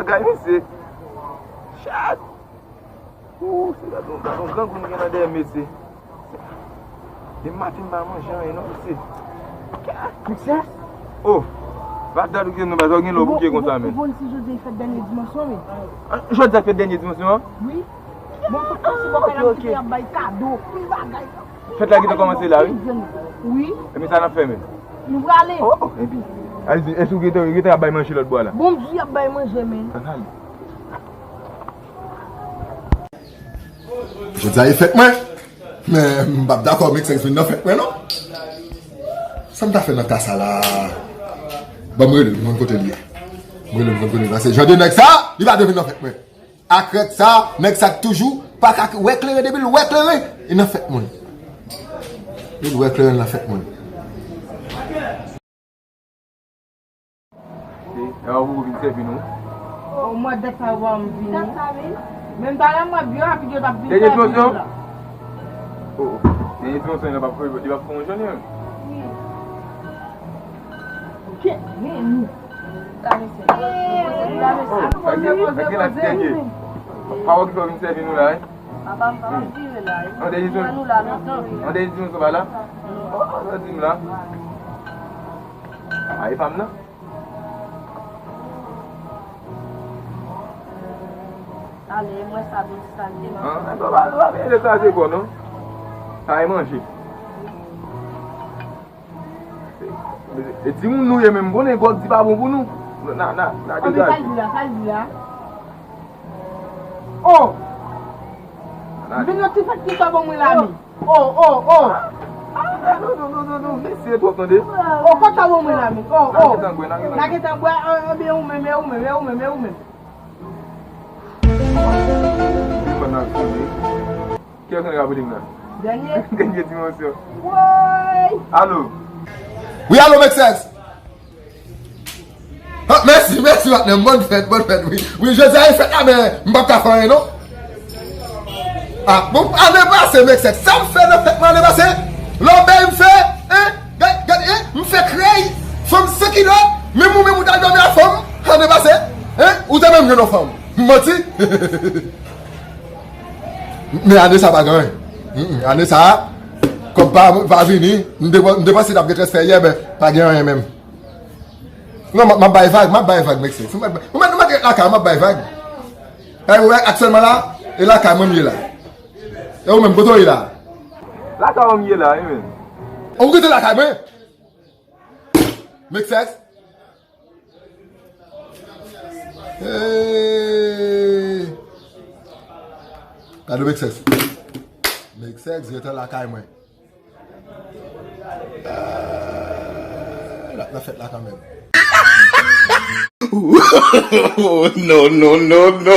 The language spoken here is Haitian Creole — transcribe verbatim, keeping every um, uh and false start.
Bagay, mesye. Chat! Ooh, se gade yon, gade yon grangoun gen nan dèyè, mesye. Depi maten m pa manje anyen non, mesye. Mesye? Oh, pa dat ou gen nan baz, ou gen lè w bouke konsa, men. Ou konn si jodi a fèt dènye dimansyon, men. Ah, jodi a fèt dènye dimansyon an? Wi. Bon, tout pase bò kay la, m kite y ap bay kado, pil bagay. Fèt la gentan kòmanse la, wi. Wi. Epi sa n ap fè, men. Nou prale. Oh, oh, epi, al di, èske w gentan, gentan ap bay manje lòt bò a la? Bon, m di y ap bay manje, men. Ann ale. Jodi a e fèt mwen. Men m p ap dakò Mexex vin nan fèt mwen non. Sa m ta fè nan ka sa la? Ban m rele l, m konn kote l ye. M rele l, m konn kote l ye. Paske jan de nèg sa, li pa dwe vin nan fèt mwen. Ak règ sa, nèg sa k toujou pa ka wè kleren, depi l wè kleren, li nan fèt moun. Depi l wè kleren, l nan fèt moun. E, e, ou vin sèvi nou. O, mwen dèk sa yo pa m vini. Men m ta la mwen byen rapid yo t ap vin sèvi nou la. Oh, oh. Dènye dimansyon, li p ap, li p ap fè yon jòn, menm. Kèt, men nou. Oh, sa gen, sa gen la ti dènye. Pa wè ki fè w vin sèvi nou la, wi. Papa, m pa vire la, wi. Mwen nou la lontan, wi. An dènye dimansyon pa la? Oh, sa di m la. A, e pa m nan? Ale, mwen sa vin salye, mwen. An, an, pa, pa, pa, pa, kraze kò, non. Sa e manje. E, e timoun nou ye menm, konnen gwòg di pa bon pou nou. Na, na, na degaje. Sa l di la, sa l di la. Oh! Vin nan ti fèt ki sa bon mwen la, men. Oh, oh, oh. Ah, non, non, non, non, non, mesye twòp tande. Oh, kòt sa bon mwen la, men. Oh, oh. N a gentan bwè, n a gentan bwè. N a gentan bwè, an, anben ou menm, e ou menm, e ou menm, e ou menm. Li pa nan fini. Kiyès ki rele m nan? Dènye. Dènye dimansyon. Woy! Alo. Wi, alo, Mexex. Ah, mèsi, mèsi, patnè m. Bòn fèt, bòn fèt, wi. Wi, jodi a e fèt la, men m p ap ka fè anyen, non. Ah, bon, ane pase, Mexex. Sa m fè nan fèt mwen ane pase? Lòbèy m fè, hein? Gad, gad, hein? M fè krèy. Fanm san kilòt. Menm ou, menm ou t al dòmi ak fanm ane pase. Hein? Ou te menm jwenn yon fanm. M manti? Men ane sa pa gen anyen. Mm, mm, ane sa, kòb pa, pa vini, m depan-, m depanse t ap gen transfè yè, men pa gen anyen menm. Non, m ap, m ap bay vag, m ap bay vag, Mexex. Ou mèt, ou mèt, ou mèt ret lakay, m ap bay vag. E ou wè aktyèlman la, e lakay mwen m ye la. E ou menm, kote w ye la? Lakay ou m ye la, wi, men. Ou rete lakay mwen? Mexex? Hey! Gade Mexex. Mexex, rete lakay mwen. Eh, l ap nan fèt la kanmenm. Oh, no, no, no, no.